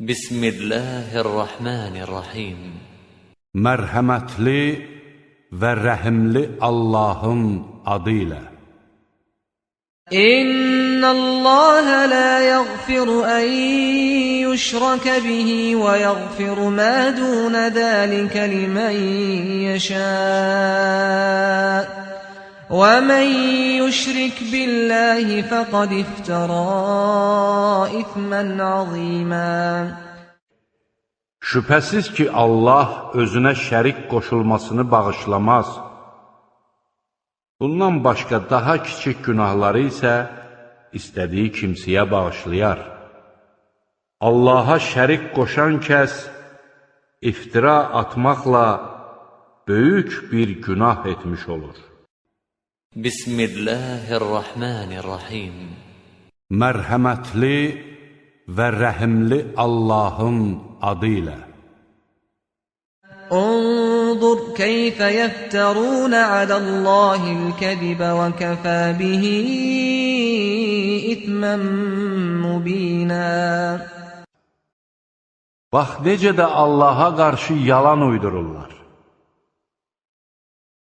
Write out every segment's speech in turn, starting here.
Bismillahirrahmanirrahim. Mərhəmətli və rəhimli Allahın adı ilə. İnna-Allaha la yaghfiru an yushraka bihi və yaghfiru ma duna zalika limen yasha. Və men yushrik billahi faqad iftara ithman azima. Şübhəsiz ki, Allah özünə şərik qoşulmasını bağışlamaz. Bundan başqa daha kiçik günahları isə istədiyi kimsəyə bağışlayar. Allaha şərik qoşan kəs iftira atmaqla böyük bir günah etmiş olur. Bismillahirrahmanirrahim. Mərhəmətli və rəhimli Allahın adı ilə. Unzur keyfə yəftərunə aləllahil kəzibə və kəfə bihi ithmən mubinə. Bax, necə də Allaha qarşı yalan uydururlar.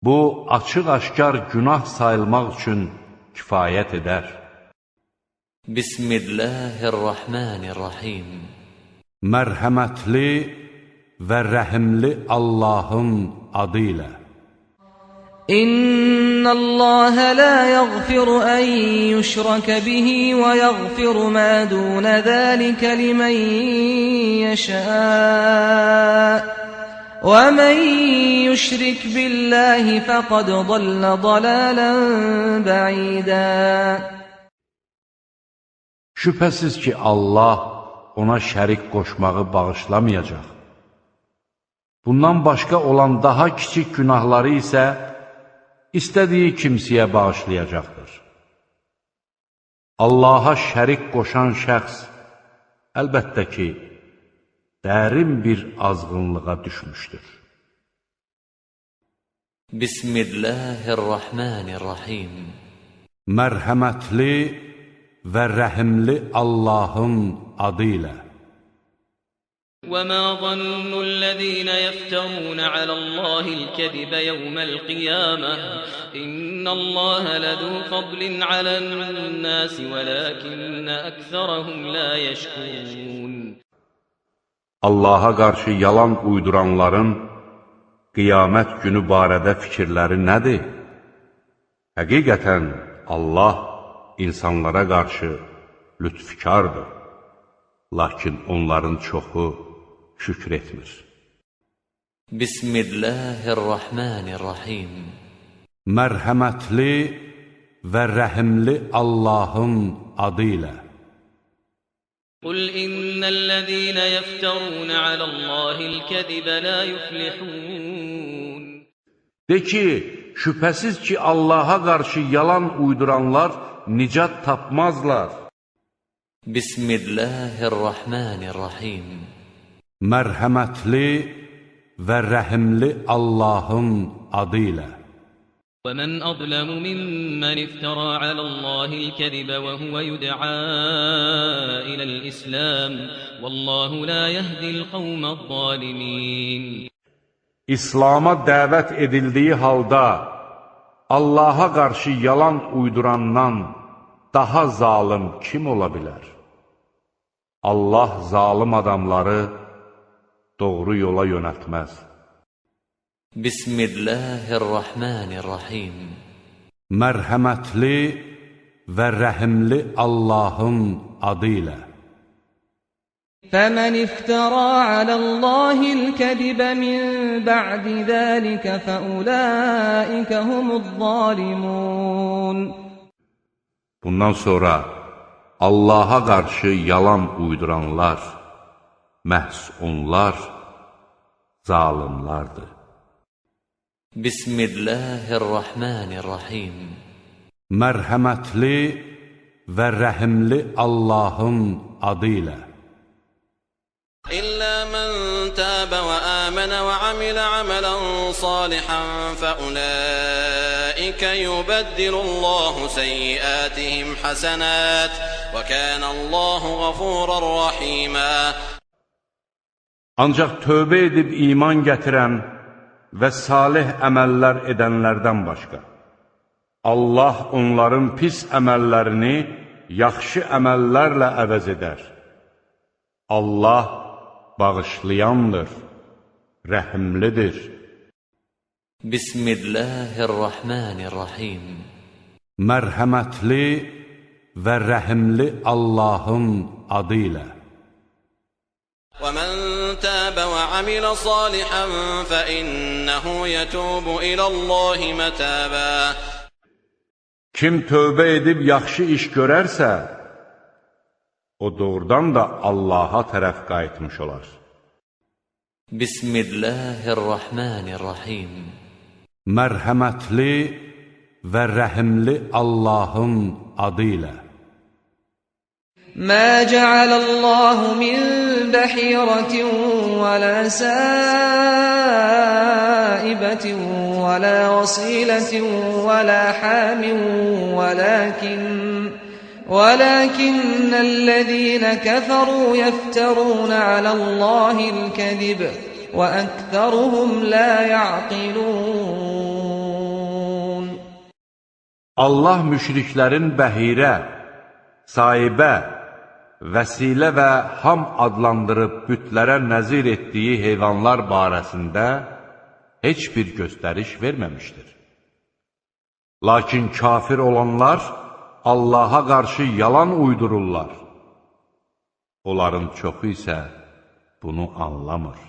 Bu, açıq-aşkar günah sayılmaq üçün kifayət edər. Bismillahirrahmanirrahim. Mərhəmətli və rəhimli Allahın adı ilə. İnna-Allaha la yaghfiru an yushraka bihi və yaghfiru ma duna zalika limen yasha. Və men yushrik billahi faqad dalla dalalan ba'ida. Şübhəsiz ki, Allah ona şərik qoşmağı bağışlamayacaq. Bundan başqa olan daha kiçik günahları isə istədiyi kimsəyə bağışlayacaqdır. Allaha şərik qoşan şəxs əlbəttə ki, dərin bir azğınlığa düşmüşdür. Bismillahirrahmanirrahim. Mərhəmətli və rəhimli Allahın adı ilə. وما ظن الذين يفترون على الله الكذب يوم القيامة إن الله لذو فضل على الناس ولكن أكثرهم لا يشكرون. Allaha qarşı yalan uyduranların qiyamət günü barədə fikirləri nədir? Həqiqətən Allah insanlara qarşı lütfkardır, lakin onların çoxu şükr etmir. Bismillahirrahmanirrahim. Mərhəmətli və rəhimli Allahın adı ilə. Qul innellezîne yefterûne alallâhil kezibe lâ yuflihûn. De ki, şübhəsiz ki, Allaha qarşı yalan uyduranlar nicat tapmazlar. Bismillahirrahmanirrahim. Mərhəmətli və rəhimli Allahın adı ilə. وَمَنْ أَظْلَمُ مِمَّنِ افْتَرَى عَلَى اللَّهِ الْكَذِبَ وَهُوَ يُدْعَى إِلَى الْإِسْلَامِ وَاللَّهُ لَا يَهْدِي الْقَوْمَ الظَّالِمِينَ. İslam'a dəvət edildiyi halda Allaha qarşı yalan uydurandan daha zalım kim ola bilər? Allah zalım adamları doğru yola yönəltməz. Bismillahirrahmanirrahim. Mərhəmətli və rəhimli Allahın adı ilə. فَمَنِ افْتَرَى عَلَى اللَّهِ الْكَذِبَ مِنْ بَعْدِ ذَلِكَ فَأُولَٰئِكَ هُمُ الظَّالِمُونَ. Bundan sonra Allaha qarşı yalan uyduranlar, məhz onlar zalimlardır. Bismillahirrahmanirrahim. Mərhəmətli və rəhimli Allahın adı ilə. إلا من تاب وآمن وعمل عملا صالحا فأولئك يبدل الله سيئاتهم حسنات وكان الله غفورا رحيما. Ancaq tövbə edib iman gətirən və salih əməllər edənlərdən başqa. Allah onların pis əməllərini yaxşı əməllərlə əvəz edər. Allah bağışlayandır, rəhimlidir. Bismillahirrahmanirrahim. Mərhəmətli və rəhimli Allahın adı ilə. وَمَنْ تَابَ وَعَمِلَ صَالِحًا فَإِنَّهُ يَتُوبُ إِلَى اللَّهِ مَتَابًا. Kim tövbə edib yaxşı iş görərsə, o doğrudan da Allaha tərəf qayıtmış olar. Bismillahirrahmanirrahim. Mərhəmətli və rəhimli Allahın adı ilə. ما جعل الله من بحيرة ولا سائبة ولا وصيلة ولا حام ولكن الذين كفروا يفترون على الله الكذب وأكثرهم لا يعقلون. Allah müşriklərin bəhirə, saibə, vəsilə və ham adlandırıb bütlərə nəzir etdiyi heyvanlar barəsində heç bir göstəriş verməmişdir. Lakin kafir olanlar Allaha qarşı yalan uydururlar. Onların çoxu isə bunu anlamır.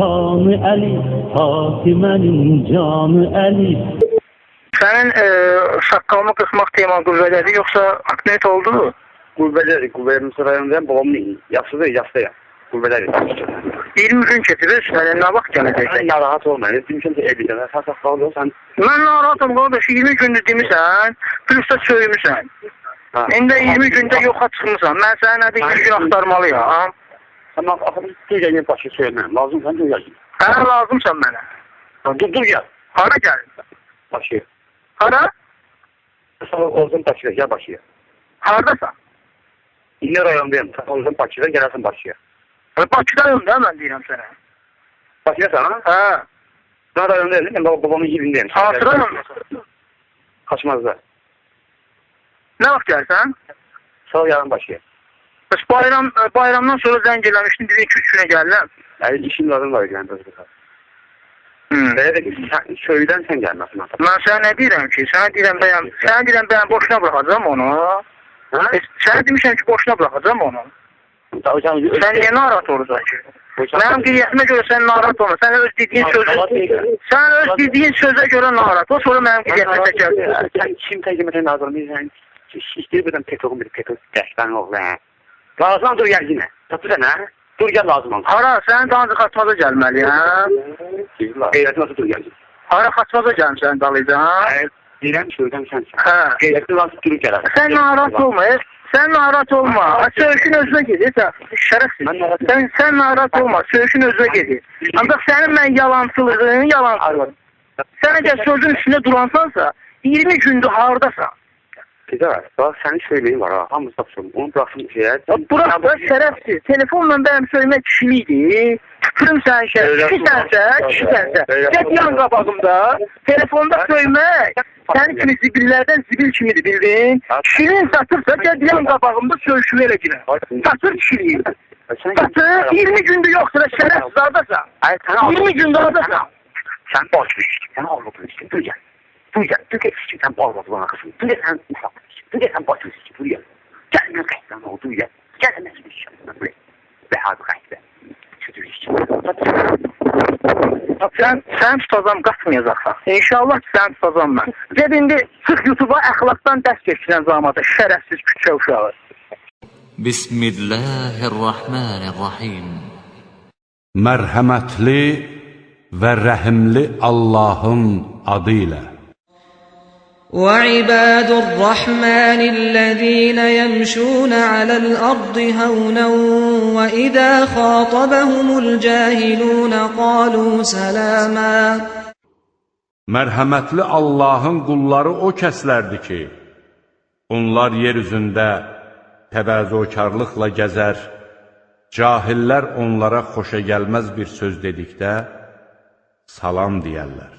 Canı Əli, Fatimənin canı Əli. Sənin saqqalımı qırxmaq teman qüvvədədir, yoxsa aknet oldu? Qüvvədədir, qüvvədədir. Rayonundayım, babamın yaşlıdır, yaşlıyam. Qüvvədədir. 20 gün keçir, sənə nə vaxt gələcəksən? Sən narahat olma, mümkün ki, eləyəcəm. Sən saqqalı yoxsan. Mən narahatam, qardaş, 20 gündür demisən, plus da söymüsən. İndi 20 gündə yoxa çıxmısan. Mən sənə nədir 20 gün axtarmalıyam. Sən axı dur gəl, başı söyləyəm. Lazımsan, dur gəl. Hə, lazımsan mənə. Dur gəl. Hara gəl? Bakıya. Hara? Sən olsun Bakıda, gəl Bakıya. Haradasan? İndi rayondayım. Sən olsun Bakıda, gələrsən Bakıya. Bakıdayım da, mən deyirəm sənə. Bakıdasan, ha? Hə. Mən rayondayım, mən babamın yerindəyim. Hansı rayondasan? Kaçmazda. Nə vaxt gəlsən? Sağ yarın Bakıya. Bəs bayramdan sonra zəng eləmişdin, dedin 2-3 günə gəlirəm. Yəni, işim lazım var, yəni, Belə də ki, söydən sən gəlməsin. Mən sənə nə deyirəm ki? Sənə deyirəm, bəyəm, boşuna bıraxacam onu. Hə? Sənə demişəm ki, boşuna bıraxacam onu. Sən niyə narahat olursan ki? Mənim qeyriyyətimə görə sən narahat olma. Sən öz dediyin sözü, sən öz dediyin sözə görə narahat ol, sonra mənim qeyriyyətimə təkər. Sən kim təkəmətə narahat olmayın, sən istəyir birdən petroğun bir petrol dəstən oğlu, hə? Lazım dur gəl yenə. Tapırsan, hə? Dur gəl lazım olsun. Hara? Sənin dalınca Xaçmaza gəlməliyəm. Qeyriyyətin olsa dur gəl. Hara Xaçmaza gəlm sənin dalınca? Deyirəm, söyləm sənsən. Hə. Qeyriyyətin olsa dur gəl. Sən narahat olma, sən narahat olma. Söyüşün özünə gedir, sən şərəfsiz. Sən narahat olma, söyüşün özünə gedir. Ancaq sənin mən yalancılığın, yalancılığın. Sən əgər sözün üstündə duransansa, 20 gündür hardasan? Güzel, bax, sənin söyləyin var ha, hamısı tapsın, onu bıraxsın şeyə. Bırax da şərəfsiz, telefonla bəyəm söyləmək kişilikdir, tüpürüm sənin şərəfsiz, kişisənsə, kişisənsə, get yan qabağımda, telefonda söymək, sənin kimi zibillərdən zibil kimidir, bildin? Kişiliyin satırsa, get yan qabağımda söyüşümü elə girər, satır kişiliyi, satır, 20 gündür yoxsa da şərəfsiz haradasan, 20 gündür haradasan. Sən başmışsın, sən ağladın, dur gəl. Dur gəl, dur gəl, sən bağladın arxasını, dur gəl, sən uşaq, dur gəl, sən başını sikir, dur gəl. Gəl, mən qəsdən ol, dur gəl. Gəl, mən səni sikir, mən buraya. Və harbi qəsdə. Sən tutacam, qatmayacaqsan. İnşallah ki, sən tutacam mən. Gəl, indi çıx YouTube-a əxlaqdan dərs keçirən zamata, şərəfsiz küçə uşağı. Bismillahirrahmanirrahim. Mərhəmətli və rəhimli Allahın adı ilə. وعباد الرحمن الذين يمشون على الأرض هونا وإذا خاطبهم الجاهلون قالوا سلاما. Mərhəmətli Allahın qulları o kəslərdir ki, onlar yer üzündə təvəzzökarlıqla gəzər, cahillər onlara xoşagəlməz bir söz dedikdə salam deyərlər.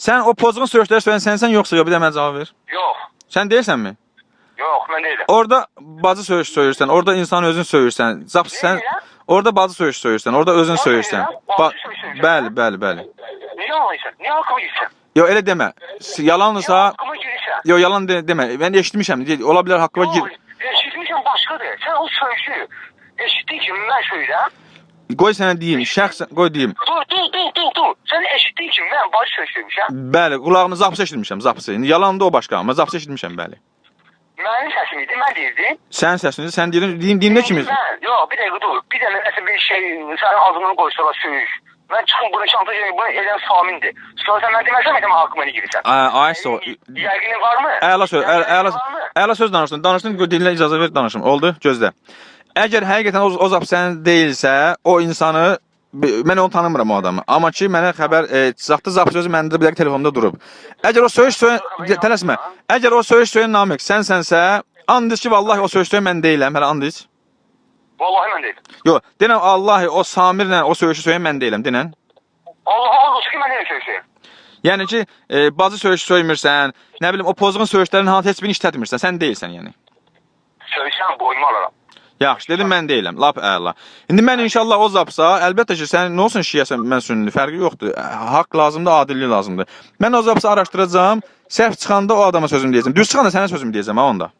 Sən o pozğun söyüşləri söyləyən sənsən yoxsa yox? Bir də mənə cavab ver. Yox. Sən deyilsənmi? Yox, mən deyiləm. Orada bacı söyüş söyürsən, orada insanı özün söyürsən. Zap sən orada bacı söyüş söyürsən, orada özün söyürsən. Bəli, bəli, bəli. Niyə yalanlayırsan? Niyə haqqıma girirsən? Yox, elə demə. Yalanırsa, haqqıma girirsən? Yox, yalan demə. Mən eşitmişəm. Ola bilər haqqıma gir. Eşitmişəm başqadır. Sən o söyüşü eşitdin ki, mən söyürəm. Qoy sənə deyim, şəxsən qoy deyim. Dur. Sən eşitdin ki, mən bacı söyüş söyürmüşəm. Bəli, qulağımı zapısı eşitmişəm, zapısı. İndi yalandır o başqa, amma zapısı eşitmişəm, bəli. Mənim səsim idi, mən deyirdim. Sənin səsini, sən deyirdin, deyim nə kimi? Mən, yox, bir dəqiqə dur. Bir dənə nəsə bir şey, sənin ağzından qoysalar söyüş. Mən çıxım bunu şantaj edeyim, bunu elən Samindir. Sonra sən mən deməsəm, mən haqqıma nə girirsən? Ay, sağ ol. Yəqinin varmı? Əla söz, əla söz danışdın. Danışdın, dilinə icazə ver, danışım. Oldu, gözlə. Əgər həqiqətən o zap sənin deyilsə, o insanı, mən onu tanımıram o adamı. Amma ki, mənə xəbər çatdı, zap sözü məndə bir dəqiqə telefonda durub. Əgər o söyüş söyən, tələsmə. Əgər o söyüş söyən Namiq sənsənsə, and iç ki, vallahi o söyüş söyən mən deyiləm, hələ and iç. Vallahi mən deyiləm. Yox, denən Allahi o Samirlə o söyüşü söyən mən deyiləm, denən. Allah Allah olsun ki, mən deyiləm söyüş söyən. Yəni ki, bacı söyüş söymürsən, nə bilim o pozğun söyüşlərin hansı heç birini işlətmirsən, sən deyilsən yəni. Söyüşsən, boynuma alaram. Yaxşı, dedim mən deyiləm, lap əla. İndi mən inşallah o zapsa, əlbəttə ki, sən nə olsun şiəsən, mən sünni, fərqi yoxdur. Haqq lazımdır, adillik lazımdır. Mən o zapsa araşdıracağam, səhv çıxanda o adama sözümü deyəcəm. Düz çıxanda sənə sözümü deyəcəm ha onda.